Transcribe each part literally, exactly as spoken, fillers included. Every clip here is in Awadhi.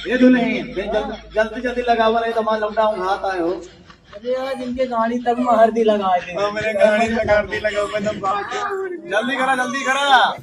ए दुल्हन, जल-, जल्दी जल्दी लगावा, नहीं तो हमार लौंडा उघात आए हो। अरे यार, इनके गाड़ी तक में हरदी लगा दे। हमरे गाड़ी तक हरदी लगावा, मैं तो बाप। जल्दी करा, जल्दी करा।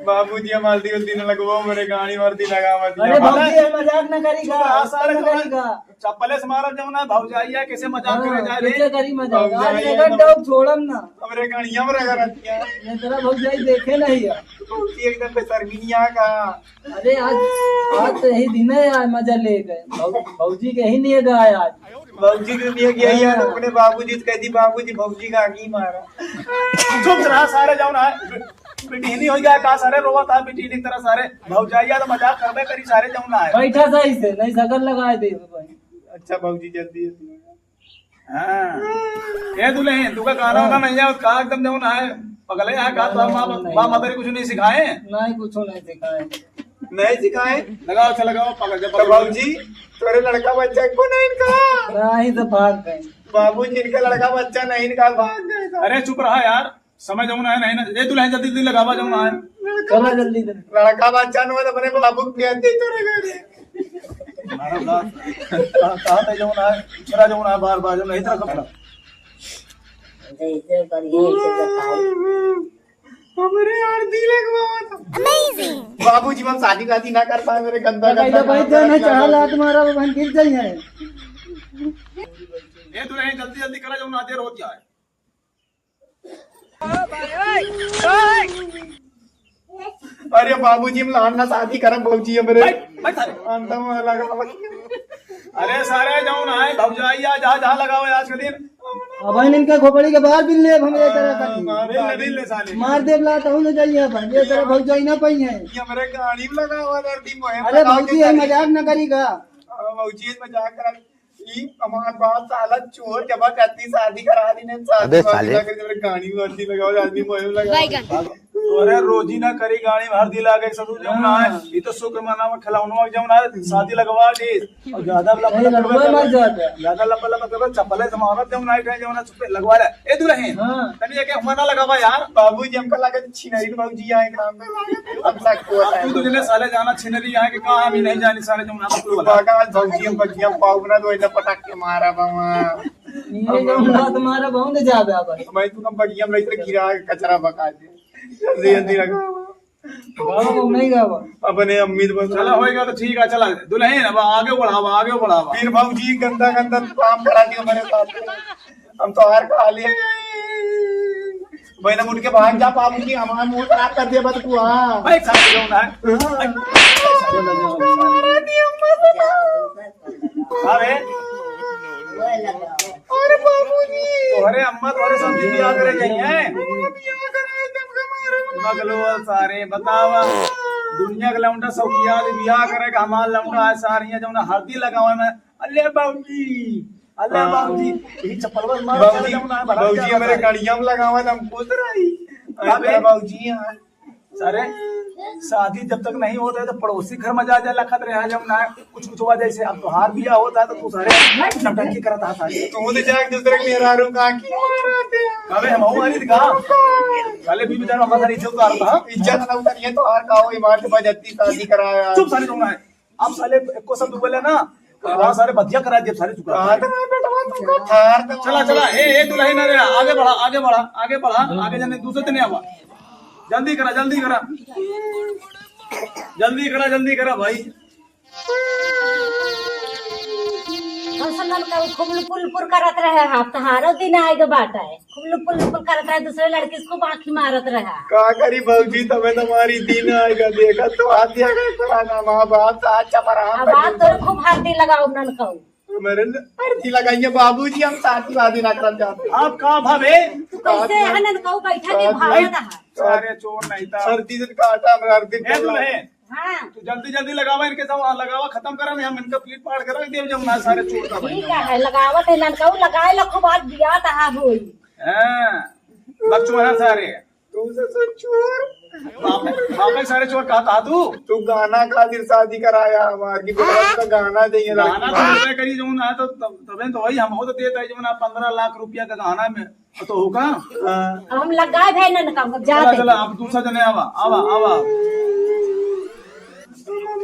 बाबूजी, हम हरदी उल्दी न लगवाओ, मेरे गाड़ी में हरदी लगावा दिया। अरे भौजी, ये मजाक न करी का, चुप रहा, सारे मजाक न करी का। चप्पले से मारब जौन है, भौजाई है, कैसे मजाक हाँ, करे जाए रे? कैसे करी मजाक? आज भौजाई रगड़ एकदम दो, छोड़म ना। हमरे गाड़िया में रगड़ दिया। ये तेरा भौजाई देखे नहीं है। भौजी एकदम बेशर्मी नहीं आ का। अरे आज, आज तो यही दिन है यार, मजा ले गए। भौ-, भौजी के ही नहीं गए आज। भौजी के लिए गया यार, हाँ। अपने बाबूजी से कह दी, "बाबूजी, भौजी का आगी मारा।" चुप रहा सारे, जौन है। बिटिहनी हो गया का सारे, रोवा था बिटिहनी तरह सारे। भौजाइया तो मजाक करबे करी सारे, जौन है। बैठा सही से, नहीं सगन लगाए दे भाई। अच्छा भौजी, जल्दी, जल्दी। हाँ। ए दुल्हन, तुका गाना वाना नहीं आवत का? एकदम जौन है, पगले है का? तो माँ, नहीं, माँ नहीं। मदर कुछ नहीं सिखाए? नहीं, कुछ नहीं सिखाए। नहीं सिखाए? लगाओ, अच्छा लगाओ, पकड़ के तो पकड़। बाबूजी, तोरे लड़का बच्चा को नहीं इनका? नहीं, तो भाग गए। बाबूजी, इनका लड़का बच्चा नहीं इनका, भाग गए तो। अरे चुप रहा यार, समय जौन है नहीं ना। ए दुल्हन, जल्दी जल्दी लगावा जौन है। चला जल्दी जल्दी। लड़का बच्चा न हो तो अपने बाबू के भेज दे तोरे घरे। हमारा बात, कहा, कहा था जौन है, छोरा जौन है, बार बार जौन है, इतना कपड़ा। ऐसे करिए, ऐसे बताओ। हमरे यार दिल लगवावा था। Amazing। बाबूजी, हम शादी वादी ना कर पाए, मेरे गंदा, गंदा काम भाई, जाना करना चाह चाहते। लात मारा, बहन गिर जाई है। ए दुल्हन, जल्दी जल्दी करा, जौन आते रोज जाए। अरे बाबूजी, हम लान ना शादी करब, बाबूजी, हमरे बैठ, बैठ सारे। अंदर में लगा। अरे सारे, जौन है, भौजाई, आ, जहाँ, जहाँ लगावे आज के दिन। अब इनके खोपड़ी के बाहर बिल ले, हम ये तरह कर दी। मार, बिल ले, बिल ले साले। मार देब ला, तहु न जाइए अपन, ये तरह भौजाई ना पाई है। ये हमरे गाड़ी में लगावा, धरती में। अरे भौजी, ये मजाक ना करी का। हाँ, भौजी, ये मजाक करा। ई हमार बाप साला चोर जबरदस्ती शादी करा दी ने, शादी अबे वादी साले। ना करी, जबरे गाड़ी में हरदी लगाओ, आदमी मोहे में लगा। बैगन। अरे रोजी ना करी गाड़ी में हरदी लागे, ससुर जौन ना है। हाँ। ई तो शुक्र मनावा, खिलौनवा जौन ना है, शादी लगवा दे। और ज्यादा लपा नहीं, लपा लड़ुआ मर जाता है। ज्यादा लपा लपा कर चप्पले से मारत जौन ना है, जौन ना चुप्पे लगवा ले। ए दुल्हन, हाँ। तनी एके हुआ ना लगावा यार। बाबूजी, हमका लगे छिनरी बाबूजी आए काम में। अब तक को अब तू तो जने साले जाना छिनरी आए के कहाँ, हम ही नहीं जानी साले जौन ना। बागा आज भौजी हम बगिया पाव बना दो, इधर पटाख के मारा बाबा। ये जो बात मारा बहुत ज्यादा भाई। भाई तू हम बगिया में इधर गिरा के कचरा बका दे। जल्दी जल्दी लगा। गावा, नहीं गावा। अपने अम्मी तो बस चला, होएगा तो ठीक है, चला। दुल्हन, अब आगे बढ़ावा, आगे बढ़ावा। फिर भौजी गंदा गंदा काम करा दियो मेरे साथ। हम तो हार खा लिए। भाई ना उठ के भाग जा, बाबू जी, हमारा मूड खराब कर दिया बस तू, हाँ। भाई, साथ जाओ ना। हाँ। अरे बाबूजी। तोहरे अम्मा तोहरे साथ बियाह करे जाई हैं। बियाह करे जब के मारे में मगलो सारे बतावा। दुनिया के लौंडा शौकिया बियाह करे का हमार लौंडा है सारियां जौन हल्दी लगावे में। अल्ले बाबूजी, अल्ले हाँ। बाबूजी, यही चप्पलवा मार बाबूजी, चले जौन है, भरा बाबूजी, जाता हमारे है। गाड़िया में लगावा था, हम खुश रही। अबे। अरे बाबूजी, हाँ। सारे शादी जब तक नहीं होता है तो पड़ोसी घर में जा जा लखत रहे हैं, जब ना कुछ कुछ हुआ जैसे अब तोहार बियाह होता है तो तू सारे नौटंकी करत है सारे। तू तो जाके दूसरे के मेहरारू का आँखी मारा दे। अबे हम हमारी दिखा। साले भी बेचारा हमारा सारी इज्जत उतारता है। इज्जत ना उतारी है तो हार का हो, ईमान से बजती शादी कराया। चुप साले तुम ना। अब साले एको शब्द बोले ना, तो हाँ। सारे बतिया करा दिया, सारे चुका। हाँ, तो मैं बेटवा तुमको थार दूँ। चला, चला, ए, ए, दुल्हन, अरे, आगे बढ़ा, आगे बढ़ा, आगे बढ़ा, आगे जाने दूसरे दिन आवा। जल्दी करा, जल्दी करा। जल्दी करा, जल्दी करा, भाई। हम सुनल का खूब लुपुर लुपुर करत रहे, आप तहारो दिन आए के बात है। खूब लुपुर लुपुर करत रहे, दूसरे लड़की से खूब आँखी मारत रहा। का करी भौजी, तबे तो हमारी दिन आएगा, देखा तो हाथ दिया गए पुराना माँ बाप साथ चपरा अब बात तो खूब हरदी लगाओ नन कहू। मेरे हरदी लगाइए बाबूजी, हम शादी वादी ना करना चाहते। आप का भावे? तू कैसे है नन कहू बैठा के भागत है। सारे चोर नहीं था। हरदी दिन काटा, हमरा हरदी ए, दुल्हन। हाँ। तू जल्दी जल्दी लगावा इनके सब, लगावा, खत्म करा, नहीं हम इनका पीट पाड़ के रख देब, जब ना सारे चोर का भाई। ठीक है, लगावत है नन कहू, लगाए ला खूब आज बियाह तहा होई। हाँ, बकचोद है सारे। तू ससुर चोर। बाप, बाप के सारे चोर कहा था तू? तू गाना खातिर शादी कराया हमार की बेटवा का गाना देंगे गाना तो लड़की। देबे करी जौन है तो तब, तबे तो वही हम हो तो देता है जौन है पन्द्रह लाख रुपया का गाना में। तो होगा? हाँ। अब हम लगाए भाई नन कहू, अब चला, जाते। चला, अब दूसरा जने आवा, आवा, आवा।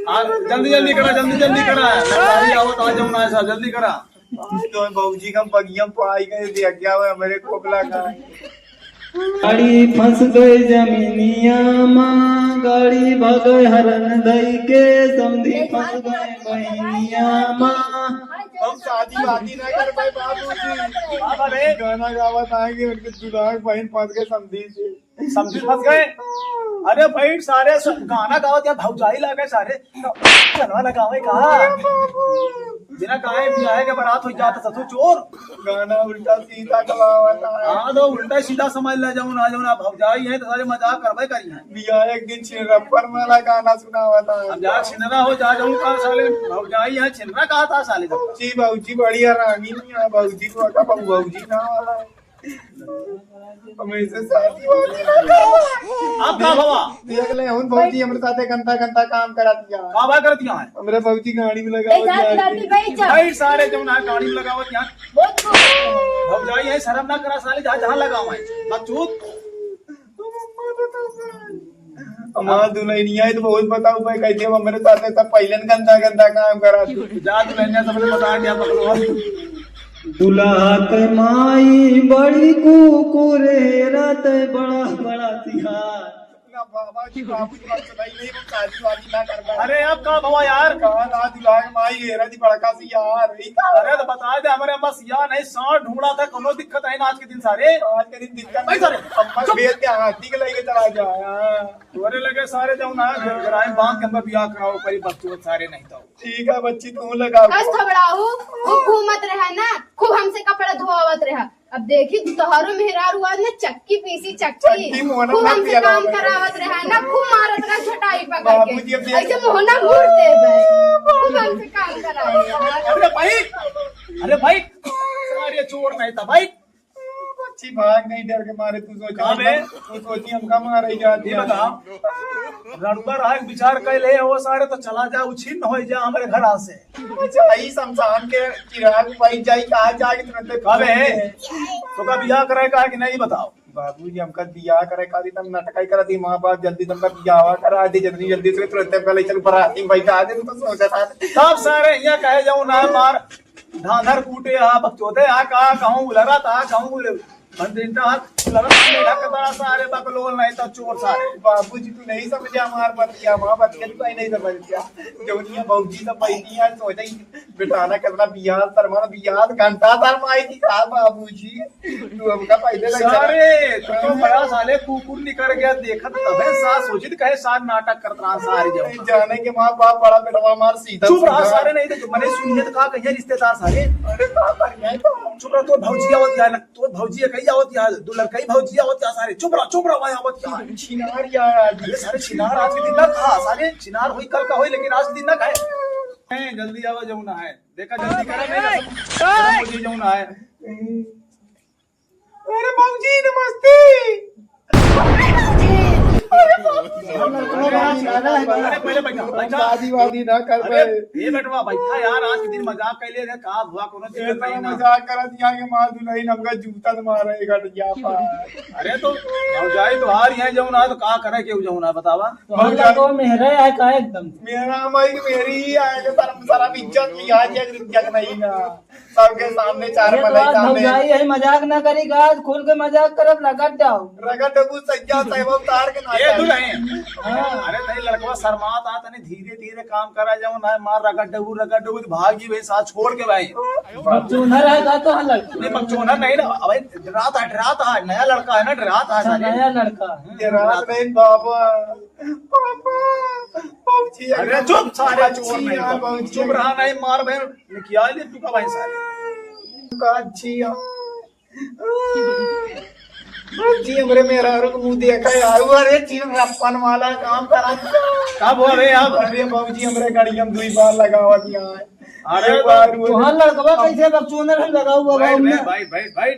आ, जल्दी जल्दी करा, जल्दी जल्दी करा। गाड़ी आवत, आ जाओ ना ऐसा, जल्दी करा। तो भौजी का बगिया पाई गए, देख गया हुआ हमारे कोपला का। गाड़ी फंस गई जमीनिया मा, गाड़ी भगई हरन धई के, समधी फंस गई बहिनिया मा। हम शादी वादी ना कर पाए बाबूजी। बाबा रे। गाना गावत आएंगे, उनके दुल्हा के बहन फंस गए समधी से। समधी फंस गए। अरे भाई सारे स-, गाना गावत या भौजाई लागे सारे। तो चलवा लगावे कहा। बिना गाए बियाहे के बारात हो जात ससुर चोर। गाना उल्टा सीधा गवावत है। हाँ, तो उल्टा सीधा समझ ले जाओ ना, जाओ ना, भौजाई है तो सारे मजाक करबे करी है। बियाह एक दिन छिनरप्पन वाला गाना सुनावत है। अब जा छिनरा हो जा जाऊं का साले, भौजाई है छिनरा कहा था साले जब। जी भौजी बढ़िया रानी नहीं है, भौजी को का भौजी ना वाला है। हमेशा शादी वादी ना करो। अब का भवा? देख ले, हुन भौजी हमरे साथे गंदा गंदा काम करा दिया। का बा कर दिया है? हमरे भौजी गाड़ी में लगा ए, जा, दिया जा, है। जा, जा, जा। भाई सारे जौन है गाड़ी में लगावत यहाँ। बहुत खूब। भौजाई है, शर्म ना करा साले, जहाँ, जहाँ लगावा है। बकचोद। हमार दुल्हनिया है तो बहुत बताऊ भाई, कैसे हमरे साथे सब पहले न गंदा गंदा काम करा दिया। जा दुल्हनिया सबसे बता दिया पकड़ो। दुल्हा के माई बड़ी कुकुरेरा ते बड़ा बड़ा तिहार। ना बाबा जी, बाबू जी, बात सुनाई नहीं, हम शादी वादी ना कर पाए। अरे, अब का भवा यार? कहा ना दुल्हा के माई, ये रही बड़का सी यार, यही का? अरे, तो बता दे, हमारे बस यार नहीं, सांड ढूंढा था, कोनो दिक्कत है ना आज के दिन सारे। आज के दिन दिक्कत नहीं सारे। अब बस चुप। बेच के हाथी के लेके चला जाए, हाँ। तोरे लगे सारे जाऊं ना, घर, घर आए बांध के हम बियाह कराओ, पर ये बकचोद सारे नहीं तो। ठीक है बच्ची, तू लगा। कस थोबड़ाहू, खूब घूमत रहे ना, खूब हमसे कपड़ा धोआवत रहे। अब देखी तोहरो मेहरारू आज ना चक्की पीसी चक्की। चक्की मोहना खूब ना हमसे पिया काम बाबा। करावत रहे ना, खूब मारत रहे झटाई पकड़ के। बाबूजी, अब देख। ऐसे मोहना मोड़ देबे। खूब हमसे काम करावत रहे। अरे भाई, अरे भाई, सारे चोर नहीं था भाई। बच्ची भाग नहीं डर के मारे, तू सोचा का बे? तू सोची हमका मारे जात ये है। बता, रड़ुआ रहा एक विचार कर ले, वो सारे तो चला जा, उछिन्न हो जा हमारे घरा से। अच्छा, ई शमशान के चिराग पाई जाई, कहाँ जाके तुरंत का बे? तो का बियाह करे का कि नहीं बताओ? बाबूजी, हमका बियाह करे का दी, तम नटकाई करा दी, माँ बाप जल्दी तुमका बियाह करा दी, जल्दी जल्दी से तुरंत हमका ले चल बराती में बैठा दे, तू तो सोचा था। तब सारे यहाँ कहे जाऊँ ना मार, धांधर कूटे हा, बकचोदे हा, का कहूँ उलरत हा, कहूँ उलर-, भंडिंटा हा, उलरत हा, मेढक कतरा सारे बकलोल नहीं तो चोर सारे। बाबूजी, तू नहीं समझे हमार बतिया, हमार बतिया तू नहीं समझ गया। जौनिया भौजी सब बैठी है, सोचा ही बेटाना कितना बियाह, शर्माना बियाह, घंटा शर्माई थी का बाबूजी? तू हमका पहले नहीं सारे, समझ- तो तो बड़ा साले कुकुर निकल गया, देखत तबे सास सोचित कहे सार नाटक करत रहा सारे जब। जाने के माँ बाप बड़ा बेटवा मार सीधा चुप रहा सीधा। सारे, नहीं तो मने सुनिए तो का कहिए रिश्तेदार सारे। अरे का करिए तो? चुप रहा, तो भौजी आवत या ना, तो भौजी कही आवत या, दो लड़का ही भौजी आवत या सारे। चुप रहा, चुप रहा, भाई आवत या। छिनार यार आज। अरे सारे छिनार आज के दिन ना खा, सारे छिनार होई कल का होई, लेकिन आज के दिन ना खाए। ए, जल्दी आवा जाऊँ ना है। देखा जल्दी करा, मेरा सब, मेरा मुझे जाऊँ ना है। अरे बाबूजी, नमस्ते। अरे बाबूजी। अरे, पहले बैठा, बैठा। शादी वादी ना कर अरे, पाए। ये बेटवा बैठा यार, आज के दिन मजाक कर ले, का हुआ, कोनो दिक्कत नहीं ना। मजाक करत यहाँ के मार दुल्हन हमका जूता से मारा है घटिया पर। अरे तो भौजाई तो हार यहाँ जाऊँ ना, तो का करे के जाऊँ ना, बतावा। तो हम भौजाई तो मेहरे है का एकदम। मेरा भाई मेरी ही आए, शर्म शर्म इज्जत लिहाज एक इज्जत नहीं ना। सबके सामने चार ये तो पलाई आज सामने। भौजाई है, मजाक ना करी, आज खुल के मजाक करब, रगड़ जाओ। रगड़ डबू सैया साहब उतार के ना ए, जाए। दुल्हन। हाँ। अरे, तनी लड़कवा शर्मात आ, तनी धीरे धीरे काम करा जाओ ना, मार रगड़ डबू, रगड़ डबू, तो भागी भाई, साथ छोड़ के भाई। बकचोनर है का तो हलक? नहीं, बकचोनर नहीं ना, अबे डरात है, डरात है, नया लड़का है ना, डरात है अच्छा, साले। नया लड़का है। डरात नहीं बाबा, बाबा, बाबूजी, अरे एकदम चुप, सारे चोर अच्छी नहीं, है, बाबूजी। चुप रहा नहीं, मार बहन, निकाल ले तू का भाई सारे। का अच्छी है। जी, हमरे मेहरारू को मुंह देखा यार, अरे चीन रप्पन वाला काम करा। का बोल रहे हैं आप? अरे बाबूजी, हमरे गाड़ी हम दुई बार लगावा दिया है। अरे एक बार तो वो तोहार लड़कवा कैसे बकचोनर है लगा हुआ भाई, गाँव में? भाई, भाई, भाई, भाई।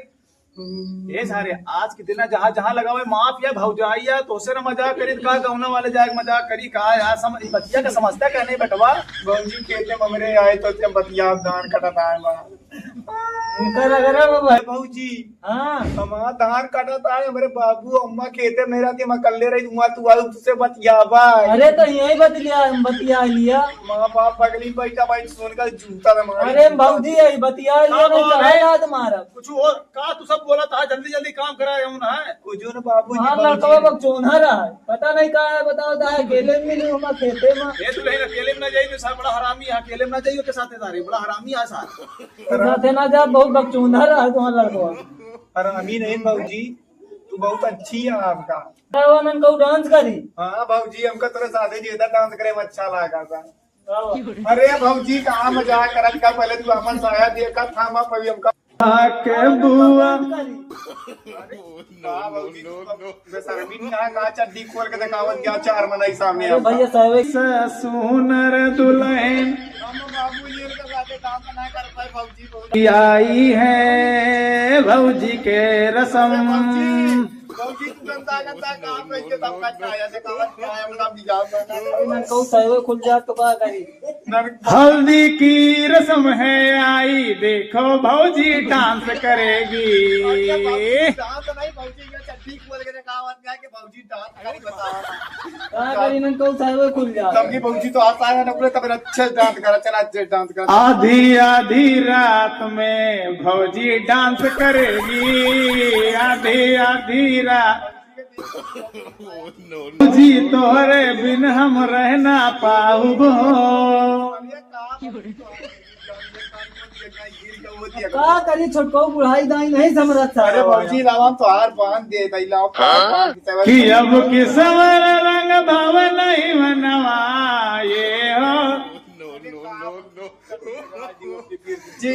हम्म। ए सारे, आज के दिन ना जहाँ, जहाँ लगावे माफ या भौजाई या, तो से ना मजाक करी, का गौना वाले जाए मजाक करी, का यार, सम-, ई बतिया का समझता का नहीं बेटवा? बाबूजी, खेते में हमरे आए तो ते बतिया धान कटत आए बा। इनका लग रहा बाबा। भौजी, हाँ। हमार धान काटा था, हमरे बाबू अम्मा खेते में रहती, हम अकल्ले रही, वहाँ तू आलू तुझसे बतियावा। अरे तो यही बतिया, हम बतिया लिया। माँ बाप बगली में बैठा भाई, सुन का जूता में मारी। अरे भौजी, यही बतिया लिया, हाँ, नहीं तो है। हाथ मारा। कुछ और का, तू सब बोला था, जल्दी जल्दी काम करा, ये है। कुछ ना बाबू जी, हाँ, बाबू लड़का जी। बकचोन्हा रहा है, पता नहीं कहाँ है, बताओ, ता अकेले में मिली हूँ मैं खेते में। ये तू नहीं, अकेले में ना जाइए, साहब बड़ा हरामी है, अकेले में ना जाइए, के साथ है सारे, बड़ा हरामी है साहब। तो साथे ना जा, बहुत बकचोन्हा रहा है तुम्हारा लड़का। हरामी नहीं भौजी, तू बहुत अच्छी है आपका। का वो नन कहू डांस करी? हाँ भौजी, हमका तोरे साथे ज्यादा डांस करे में अच्छा लगा था। अरे भौजी, कहाँ मजाक करत का? पहले तू अपन साया देखा था, हम अभी हमका के बुआ। का भौजी, तू बेशर्मी नहीं है, का चड्डी खोल के दिखावत क्या चार मनई सामने अरे आपका? भैया साहब, से सुनर दुल्हन। हम बाबू जी के साथे काम ना कर पाए भौजी, बहुत आई है भौजी के रसम। भौजी, तू गंदा गंदा काम करके सबका छाया दिखावत क्या है, अपना बिगाड़ बना। ननकऊ सहवे खुल जा तो का करी? हल्दी की रस्म है आई, देखो भौजी डांस करेगी। अच्छा, भौजी डांस नहीं, भौजी ये चड्डी खोल के दिखावत क्या कि भौजी डांस करी, बताओ। का करी, ननकऊ सहवे खुल जा। तब की भौजी तो आता है ना, बोले तब अच्छे डांस करा, चला अच्छे डांस करा। आधी आधी रात में भौजी डांस करेगी, आधी आधी रात। जी, तोहरे बिन हम रह ना पाउब हो। का करी छोटको, बुढ़ाई दाई नहीं समझत अरे सारा। भौजी, लावा, हम तोहार बांध दे दई, लावा, हाँ? बांध दे, कि अब किसवर रंग भव नहीं मनवा, ये हो। जी,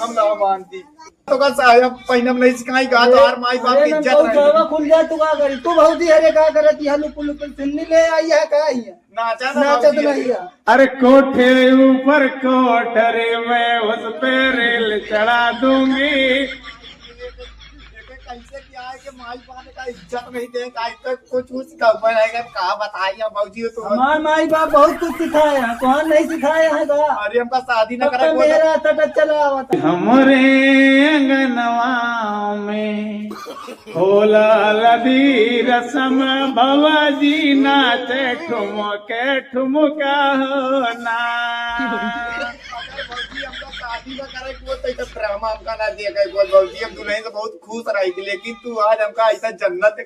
हम लावा बांध दी। तो का साहब पहिनब नहीं सिखाई का, अरे, तोहार माई बाप अरे की इज्जत ननकऊ रही। सहवा खुल जा, तू का करी? तू भौजी हरे का करत, यह लुपुल लुपुल चुन्नी ले आई है का? आई है? नाचा ना नाचत भौजी। नहीं है। अरे कोठे ऊपर कोठरी में उस पे रेल चढ़ा दूंगी। कैसे क्या है कि माई बाप का इज्जत नहीं दे, आज तक कुछ कुछ का बनाएगा, का बताई हम भौजी हो तो। हमार माई बाप बहुत कुछ सिखाए हैं, तोहार नहीं सिखाए हैं का? अरे हमका शादी न तब करे तो को मेरा तट चला आवत। हमरे अंगनवा में होला लदी रसम, भवाजी नाचे ठुमके ठुमका हो ना। अगर भौजी हमका शादी न करे को तो ऐसा ड्रामा हमका ना दिया करे, बोल भौजी हम दुल्हन से बहुत खुश रही थी, लेकिन तू आज हमका ऐसा जन्नत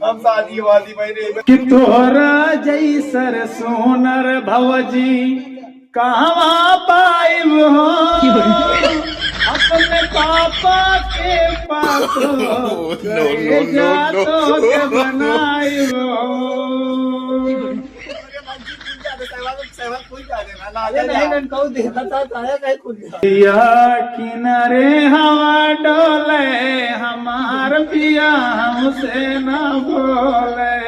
हम शादी वादी में नहीं। कि तोहरा जैसर सोनर भवजी कहवा पाइब हो? अपने पापा के पास करेजा तोके बनाइब हो। अरे नहीं, नहीं, कहू दे, बता, काहे, काहे खुल गया? या किनारे हवा डोले, हमार पिया हमसे ना बोले।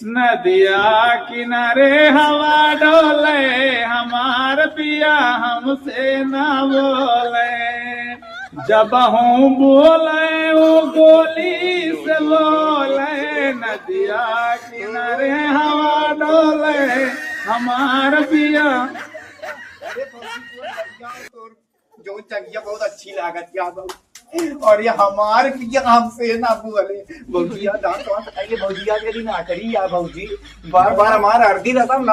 नदिया किनारे हवा डोले, हमार पिया हमसे ना बोले। जब हूँ बोले, वो गोली से बोले, नदिया किनारे हवा डोले, हमार पिया। अरे भौजी, तोर जंगिया बहुत अच्छी लागत है भौजी। और ये हमार पिया हमसे ना बोले। भौजी यार, दांत वांत खाइए, भौजी यार, यदि ना करी यार भौजी, बार बार हमार हरदी रसम ना